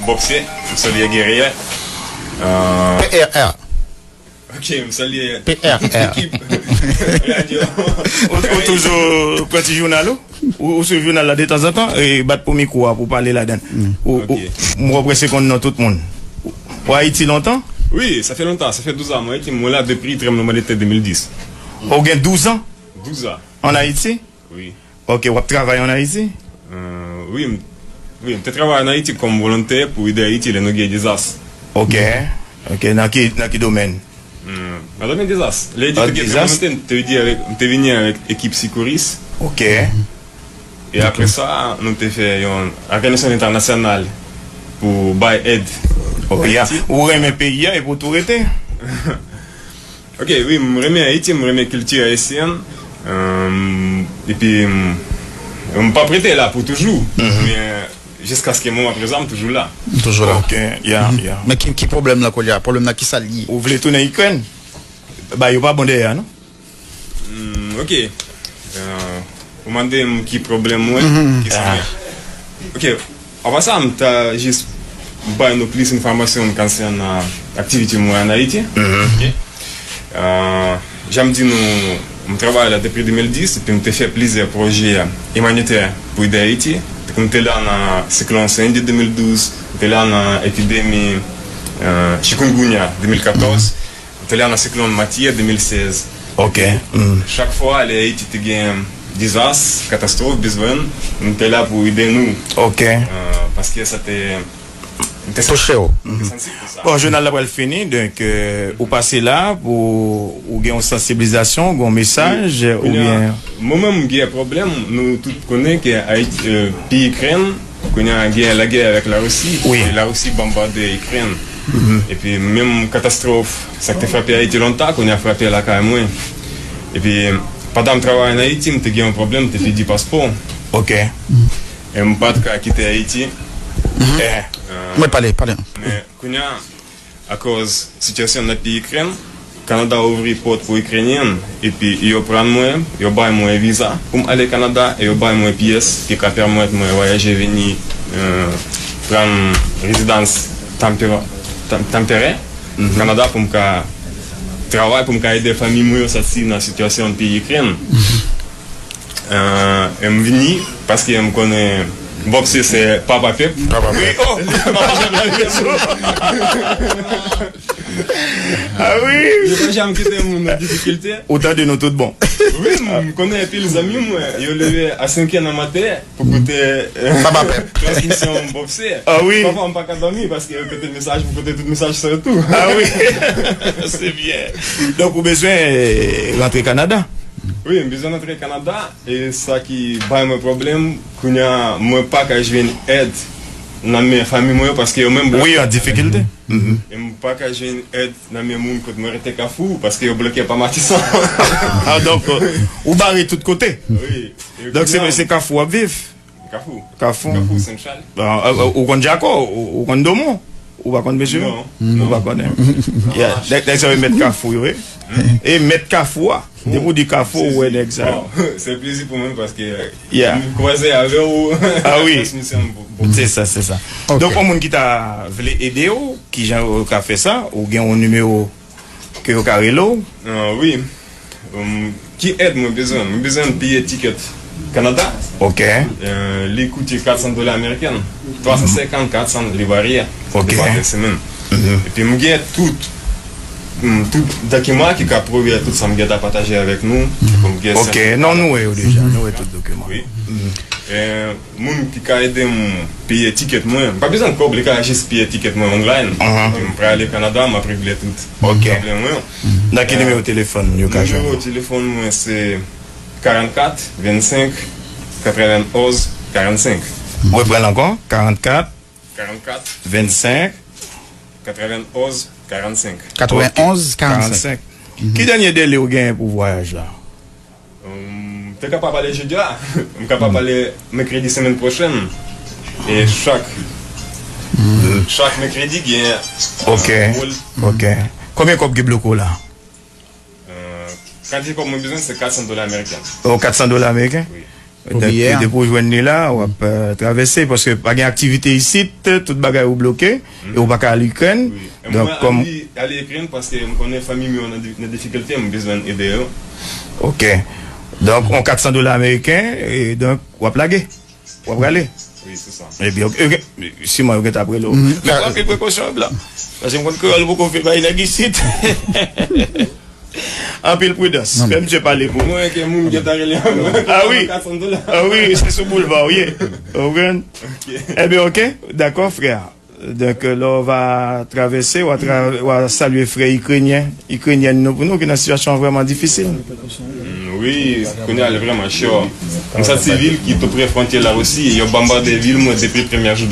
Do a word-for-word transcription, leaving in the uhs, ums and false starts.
Bòksè, m salye Guerrier. Euh, P R R. Ok, m salye P R R. Ekip radyo. Ou, ou toujou pran ti jounal ou? Ou, ou swiv jounal la detanzantan e bat pou mikwo a pou pale ladan l. Ou, ou, Ok. m wè w prèske konn non tout moun. Ou Ayiti lontan? Wi, sa fè lontan, sa fè douz an mwen Ayiti, mwen la depi trè mwen de tè de mil dis. Ou gen douz an Douz an, an Ayiti? Wi. Ok, w ap travay an Ayiti? Euh, wi, m, wi, m te travay an Ayiti kòm volontè pou ede Ayiti lè nou gen dezas. Ok, ok, nan ki, nan ki domèn? Hmm, nan domèn dezas. Lè Ayiti Ah, te gen dezas? Tremblemanntè, m te vini avèk, m te vini avèk ekip sikouris. Ok. E apre sa, nou te fè yon òganizasyon entènasyonal pou bay èd. Ok, ya. Ou renmen peyi a epi w tou rete? Ok, wi, m renmen Ayiti, m renmen kilti ayisyèn. Euh, epi, m, m p ap rete la pou toujou. Men, jiskaske moman prezan, m toujou la. Toujou la. Ok, ya, ya. Men ki, ki pwoblèm nan kounye a? Pwoblèm nan ki sa l ye? Ou vle tounen Ikrèn? Ba yo pa bon dèyè a, non? Hmm, ok. Euh, ou mande m ki pwoblèm mwen, ki sa mwen. Ok. Anvan sa, m ta jis bay nou plis enfòmasyon konsènan aktivite mwen an Ayiti. Ok. Euh, jan m di nou, m travay la depi de mil dis, epi m te fè plizyè pwojè imanitè pou ede Ayiti. M te la nan siklòn Sandy de mil douz, m te la nan epidemi euh, chikungunya de mil katòz, m te la nan siklòn Matye de mil sèz. Ok. Hmm. Chak fwa, lè Ayiti te gen dezas, katastwòf, bezwen, m te la pou ede nou. Ok. Euh, paske sa te. M te Touche w. m te sansib pou sa. Bon, jounal la pral fini, donk euh, ou pase la pou ou gen yon sansibilizasyon, gen yon mesaj, Kounye a, oubyen. Mwen menm, m gen pwoblèm, nou tout konnen ke Ayiti, euh, peyi Ikrèn, kounye a gen lagè avèk Larisi, Wi. E Larisi bonbade Ikrèn. Epi menm katastwòf, sa k te frape Ayiti lontan, kounye a frape lakay mwen. Epi pandan m travay an Ayiti, m te gen yon pwoblèm, m te pèdi paspò. Ok. E m pa t ka kite Ayiti. Eh, Mwen pale, pale. Men kounye a, akòz sitiyasyon nan peyi Ikrèn, Kanada ouvri pòt pou Ikrenyen, epi yo pran mwen, yo bay mwen viza pou m ale Kanada, e yo bay mwen pyès ki ka pèmèt mwen vwayaje vini, euh, pran rezidans tanpera- tan- tanperè Kanada pou m ka travay, pou m ka ede fanmi mwen yo soti nan sitiyasyon peyi Ikrèn. Euh, e m vini paske m konnen Bòksè se papa pèp. Papa pèp. Oh, papa pèp la rezon. Ah wi. Yo pa janm kite moun nan difikilte. Ou tande nou tout bon. Wi, m konnen anpil zanmi mwen, yo leve a senk è nan maten pou koute euh, Papa pèp. Transmisyon Bòksè. Ah wi. Pafwa m pa ka dòmi paske yo koute mesaj, m koute tout mesaj sa yo tou. Ah wi. Se byen. Donk ou bezwen euh, rantre Kanada. Wi, m bezwen rantre Kanada. E sa ki bay mwen pwoblèm, kounye a mwen pa ka jwenn èd nan men fanmi mwen yo paske yo menm Wi, an difikilte. E m pa ka jwenn èd nan men moun kote mwen rete Kafou paske yo bloke pa Matisan. Ah, donk euh, ou bare tout kote. Wi. E Donk se kounye a, se Kafou w ap viv. Kafou. Kafou. Kafou Sentral. Ah, ah, ou konn Jako, ou ou konn Domon. Ou pa konn mesye? Non. Ou pa konnen. Yeah. Nèg nèg sa yo mèt Kafou yo, wi. E mèt Kafou a. Depi ou di Kafou, ou wè nèg sa yo. Bon, se plezi pou mwen paske Yeah. m kwaze avè w. Ah wi. Transmisyon bon. Se sa, se sa. Ok. Donk yon moun ki ta vle ede w, kijan yo ka fè sa? Ou gen yon nimewo ke yo ka rele w? Ah, wi. Um, ki èd mwen bezwen? Mwen bezwen peye tikèt Kanada. Ok. Euh, li koute kat san dola ameriken. Twa san senkant, kat san, li varye. Ok. Depann de semèn. Epi mwen gen tout, mm, tout dokiman ki ka pwouve tout sa mwen gentan pataje avèk nou. Mwen gen Ok, non, nou wè yo deja. Nou wè tout dokiman. Wi. Euh, moun ki ka ede m peye tikèt mwen. M pa bezwen kòb, li ka jis peye tikèt mwen online. Epi mwen prale Kanada, mwen ap regle tout pwoblèm mwen. Nan ki nimewo telefòn yo ka jwenn? Nimewo telefòn mwen se karannkat vennsenk katrevennoz karannsenk. Reprann ankò, karannkat Karannkat vennsenk katrevennoz karannsenk. Katrevennoz karannsenk. karannsenk. Ki dènye dele ou genyen pou vwayaj la? M te ka pa pale jodi a. M ka pa pale mèkredi semèn pwochèn. E chak chak mèkredi gen Ok. wòl. Ok. Konbyen kòb ki bloke w la? Euh, kantite kòb mwen bezwen se kat san dola ameriken. O, kat san dola ameriken? Wi. Donk, depi w jwenn li la, w ap euh, travèse, paske pa gen aktivite isit, tout bagay ou bloke, e ou pa ka al Ikrèn. Donk, kòm. Mwen ale Ikrèn paske m konnen fanmi m yo nan di- nan difikilte, m bezwen ede yo. Ok. Donk, on kat san dola ameriken, e donk, w ap lage. W ap prale. Wi, se sa. Ebyen, ok, ok. Siman, yo gen ta prele w. Men pran anpil prekosyon, blan. Paske m konn kreyòl poko vle bay nèg isit. Anpil pridans. Fè misye pale pou ou. Mwen ke moun gen ta rele. Ah wi. Ah wi, se sou boulva w ye. Ou konprann? Ebyen, ok. Dakò, frè. Donk, euh, lè w va travèse, w a, tra, w a salye frè ikrenyen, ikrenyèn nou pou nou ki nan sitiyasyon vrèman difisil. Mm, wi, kounye a li vrèman cho. M soti vil ki tou pre fwontyè la osi, yo bonbade vil mwen depi premyè jou de